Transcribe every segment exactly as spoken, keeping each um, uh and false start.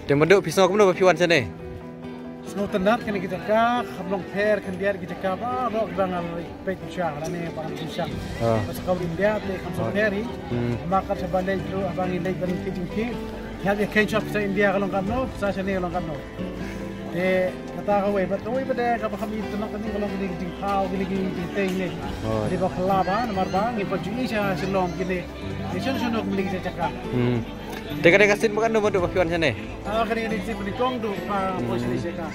Te Madu, phi sngew kumno ba phi wan shane? Sngewtynnat, kane ka jaka kam long pher khyndiat ki jaka baroh kiba nga la peit pyrshah lane ba nga pyrshah. Ah. Ba sa ka India te kam sngewpher hi. Hmm. Namar kat shaba leit ruh haba ngi leit ban peit jingpeit, ngi hap ïa kheiñ shwa pisa India ka long katno, pisa shane ka long katno. Te kata kawei, bad kawei pat de kaba kham itynnat kane ka long kane ka jingthaw kine ki jingtei ne. Oh. Te ba phylla bha namar ba ngi pat ju ïohi sha Shillong kine. Te shano shano kine ki jaka. Hmm. Te ka dei ka sien ba katno Madu ba phi wan shane? Ah, kane ka dei ka sien ba nyngkong ruh ba poi shane jaka.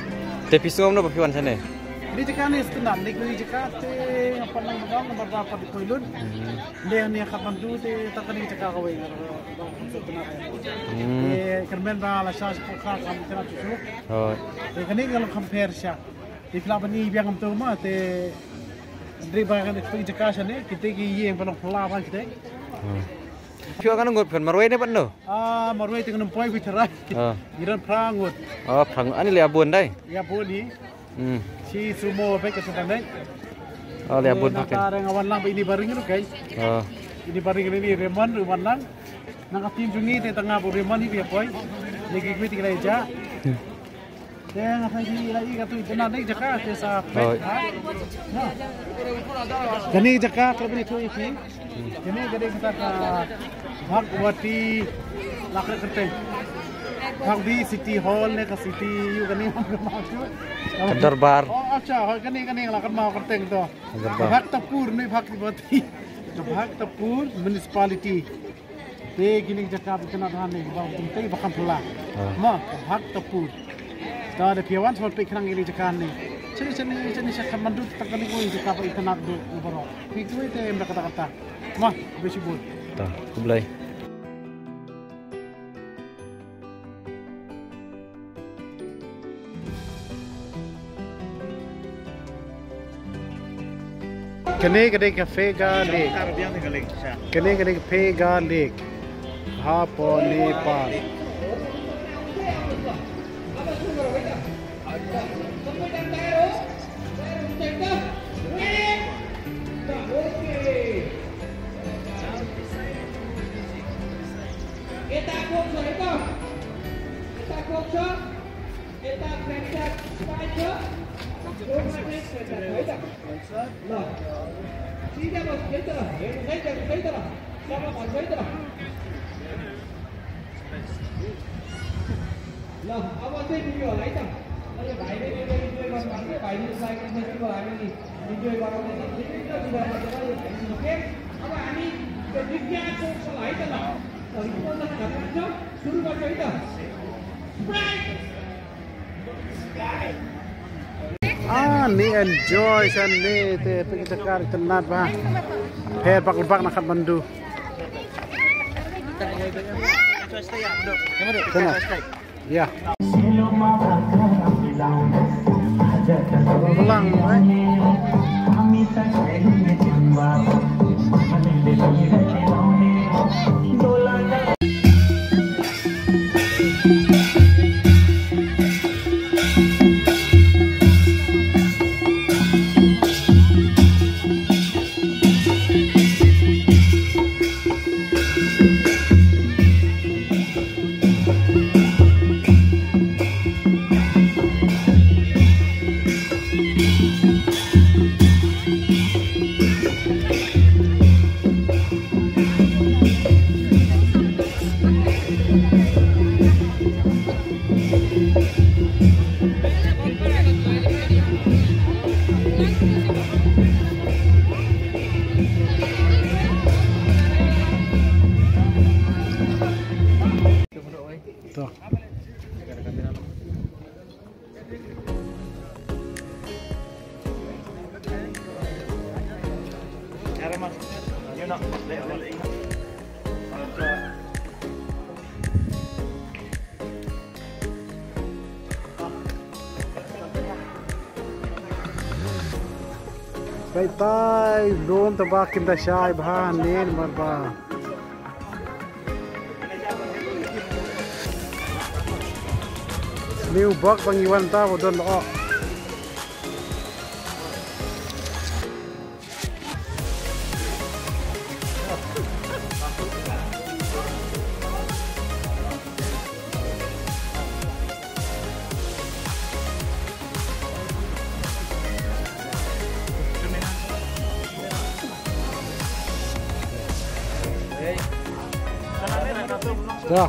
Te phi sngew kumno ba phi wan shane? Kane jaka ne sngewtynnat, ne kane jaka te nga pat nang ba dang namar ba pat poi lut. Hmm. Ne ne Kathmandu te ta kane jaka kawei nga ba sngewtynnat. Hmm. Te kyrmen ba la sha sha ka kam itynnat shuh shuh. Oh. Te kane ka long kham pher sha. Te phi lah ban i biang kumto ma te hynrei ba kane ka jaka shane kite ki ïing ba long phylla bha kite. Hmm. Phi wan katno ngut phi wan, marwei ne pat no? Ah, marwei te ngam poi phi tharai. Ah. Ngi don phra ngut. Oh, phra ngut. Ani leh bun dei? Leh bun hi. Hmm. Shi sumo bek ka sumo bek. Oh, leh bun bek. Nangta nga wan lang ba ini baring ruh kai. Oh. Ini baring ini Raymond ruh wan lang. Nang ka team jong ngi te tang nga bad u Raymond hi ba ïa poi. Ngi ki kwit ki la ïa jah. Hmm. Te nga sa ïohi la i katu itynnat ne jaka te sa peit. Oi. Ha. Kane jaka ka la bynta ïa phi. Kane ka dei kata ka Bhagwati la kyrteng. Bhagwati City Hall ne ka city ïa kane. Ka dorbar. Oh, acha, hoi kane kane la kyrteng to. Ka dorbar. Bhaktapur ne Bhagwati. Ka Bhaktapur Municipality. Te kine ki jaka ba itynnat hangne ba teng tei ba kham phylla. Ah. Ma, Bhaktapur. Ta da phi wan sngewbha peit khnang kine ki jaka hangne. Shane shane shane sha Kathmandu ta kane kawei jaka ba itynnat duh na baroh. Phi kawei te em da kata kata. Ma, khublei shibun. Ta, khublei. Kane ka dei ka Phegar Lake. Kane ka dei ka Phegar Lake. Ha po Nepal. Ah, ni enjoy shane te phi kita kar itynnat bha. Pher bak bak na Kathmandu. Sana. Ya. Ulang, eh. To. Peit tai, lum tang ba kim da shai bha ne namar ba New bok ba ngi wan ta ba don oh. Da.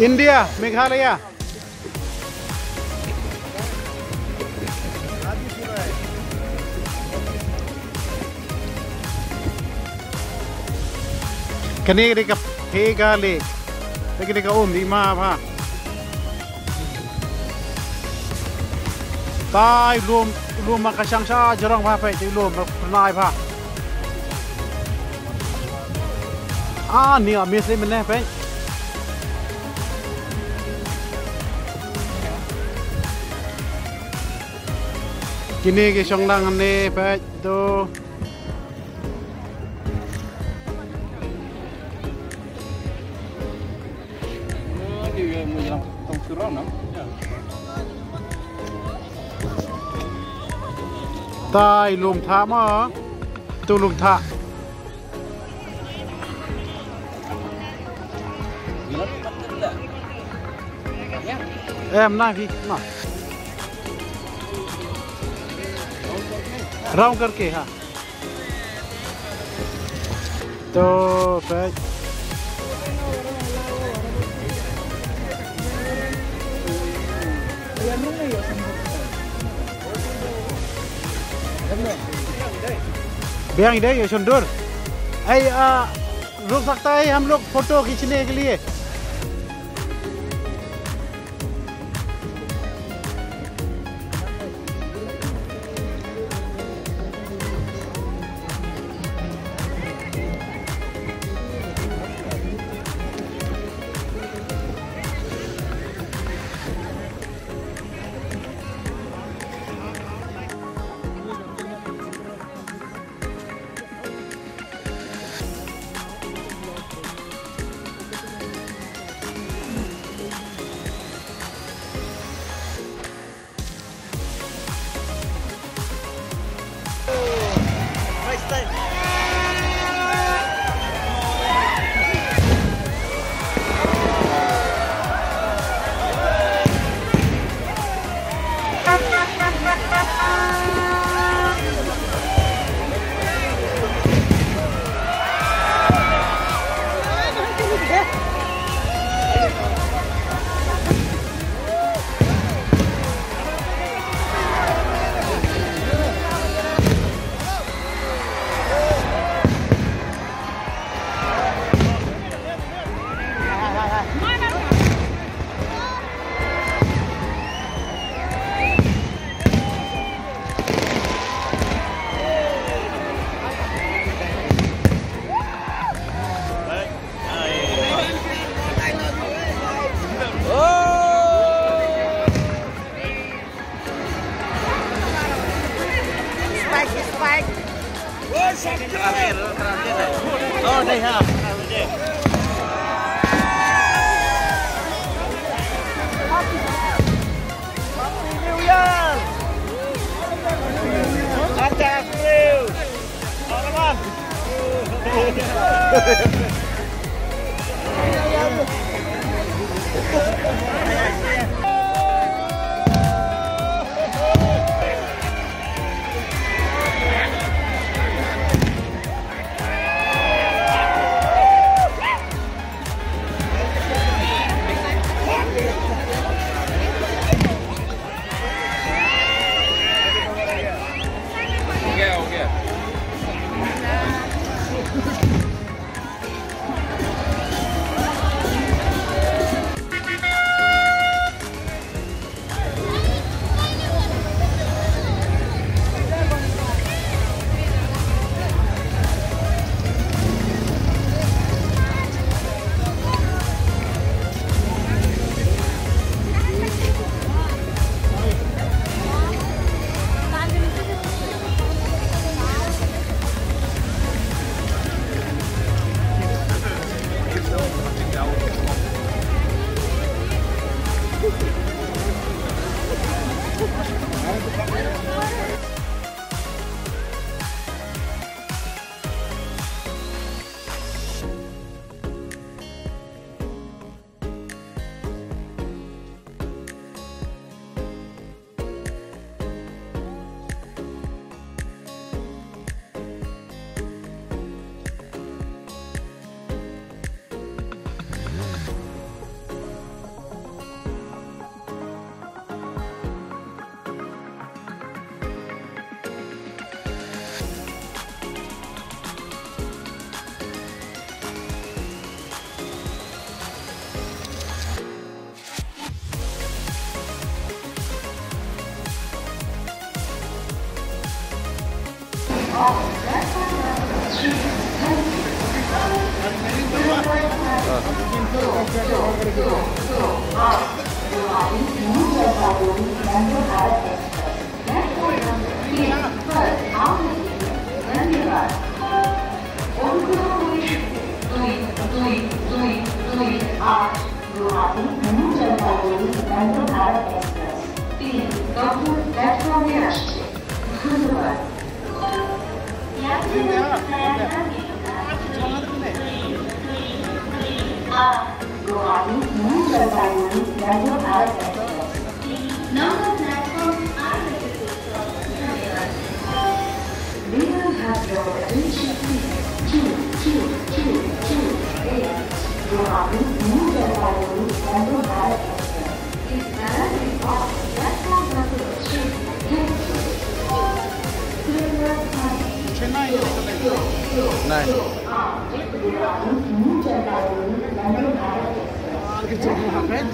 India, Meghalaya. Kane ka dei ka Phegal Lake. Te kane ka um dei ma bha. Tai lum, lum ma ka shang sha jrong bha peit, tai lum ma pynai bha. Ah, ni a mis ni mynne peit. Kine ki shong lang ne peit tu. Tai lum tha ma. Tu lum tha. Em na phi na. Round karke ha. To peit. Biang dei, ye shon dur. Ei, ah, ruk sakta hai, hum log photo khichne ke liye. Guwahati, New Jalpaiguri, Vande Bharat Express. তিন নম্বর প্ল্যাটফর্মে আসছে। ধন্যবাদ। Guwahati, New Jalpaiguri, Vande Bharat Express. তিন নম্বর প্ল্যাটফর্ম আর May I have your attention, please? Two, two, two, two, eight. Guwahati, New Jalpaiguri, Vande Bharat Express is arriving on platform number three. Thank you. Nine. Guwahati, New Jalpaiguri, Vande Bharat Express.